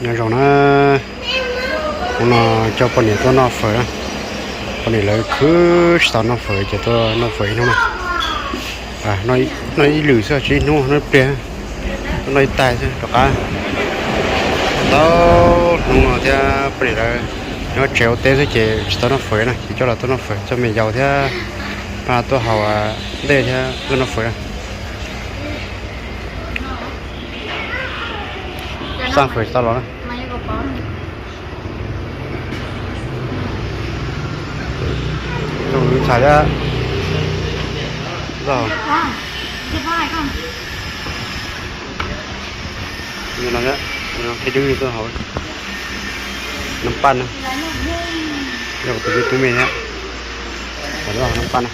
Nyob zoo na, hnub no coj poj niam tuaj noj fawm na. Poj niam lawv khwv tsis tau noj fawm ces tuaj noj fawm ib hnub na. Noj ib lwm xwb tsis ib hnub, noj ib pliag, tuaj noj ib taig xwb rov qab. Tau hnub no thiab poj niam lawv nyob tsev ua teb xwb ces tsis tau noj fawm na, ces coj los tuaj noj fawm, coj me yaus thiab pab tuaj haus ntej thiab tuaj noj fawm na. Xaj fawm tsis tau los na. Tus ntxhais thiab. Thiab dwb tuaj haus nab paj na. Yog tus tub me thiab, nab paj na.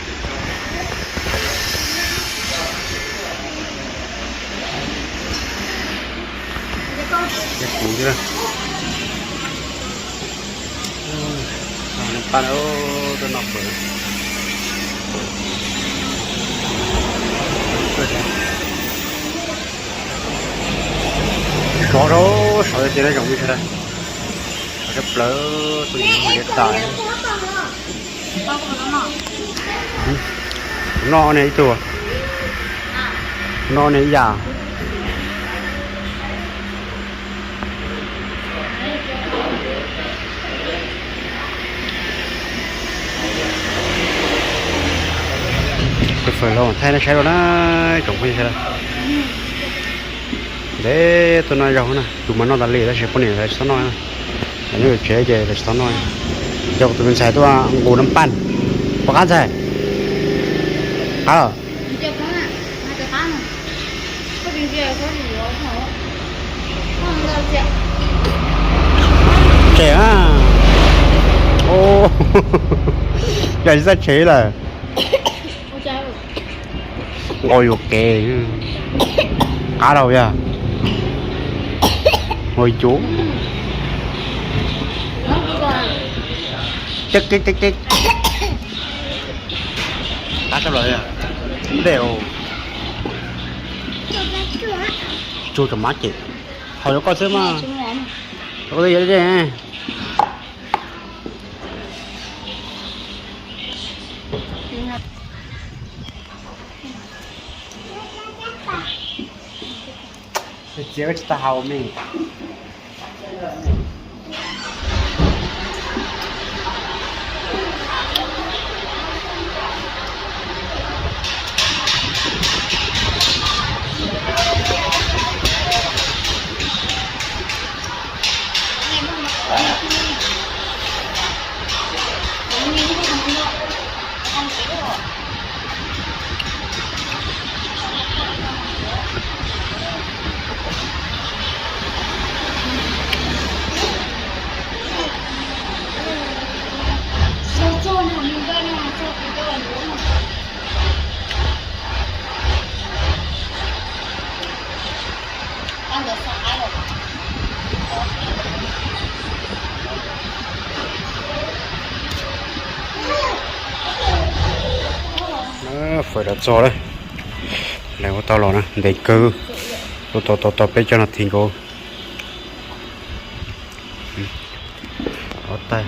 Kuv thiab. Nab paj, tuaj noj fawm. Sov rau, sov tiag tiag na tsoom phooj ywg sawv daws. Sov tshaj plaws, tus niam mus liab tas. Noj ne ib tug, noj ne ib yam. Fawm los thaij nej saib rau na, tsoom phooj ywg sawv daws. Ntev tuaj noj zaug na, tus mas noj tas li tab sis poj niam lawv tsis tau noj na. Lawv nyob tsev ces lawv tsis tau noj. Yog tus me ntxhais tuaj nqus nab paj. Pom qab ntxhais? Qab los? Tsev a. Yog tsis txawj tsev lawm. Nqos yuam kev. Qab rau yog. Nqos yuam. Ceb ceb ceb ceb. Qab sab plaws yog. Ntej os. Tsuag tsom mab ces. Haus yuav koj xwb mas. Koj twb yuav dej. Txiav tsis tau haus me. Fawm los txog lawm, lawv ua tau los na, ntev kawg, ua tau tau tau peb caug nas this nkaus. Ob taig,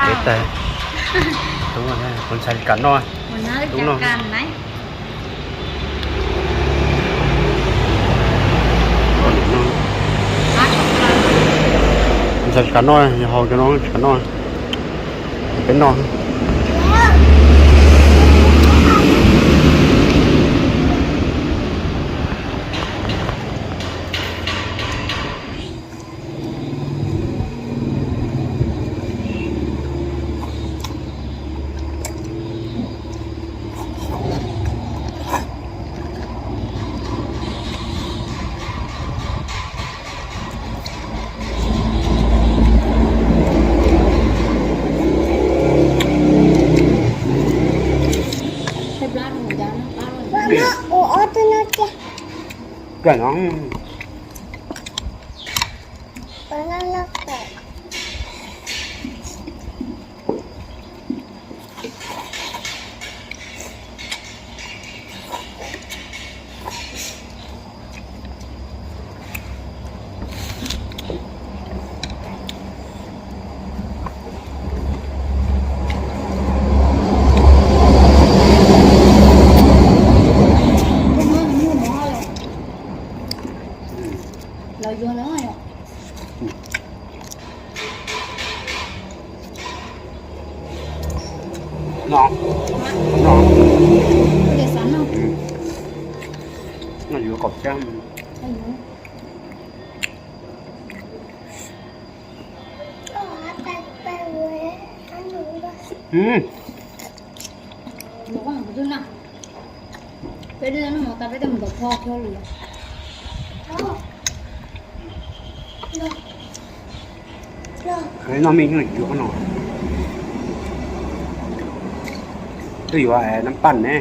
peb taig. Kuv ntxhais li kam noj, tub noj. Ntxhais li kam noj, yog haus cov no tsis kam noj. Peb noj. Ua ob tug no tiag. Kawg no. Yuav no yom. No, no, no yuav kaum xyab. Peb no mus tau peb tej mus tom pho thiab li. Noj me nyuam yuav no. Twb yuav nab paj ne.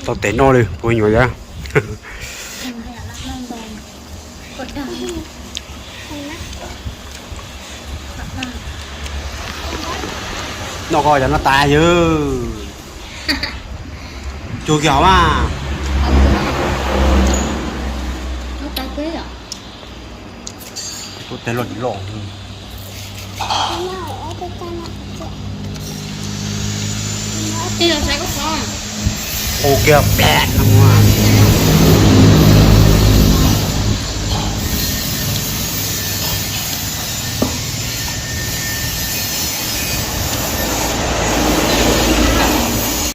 Tau tes noj li puas nyuam yom. Noj ko cov no tas yog. Tsuag kiag hov mas. Tus tes loj tsis loj. Ua kiag plab no mas.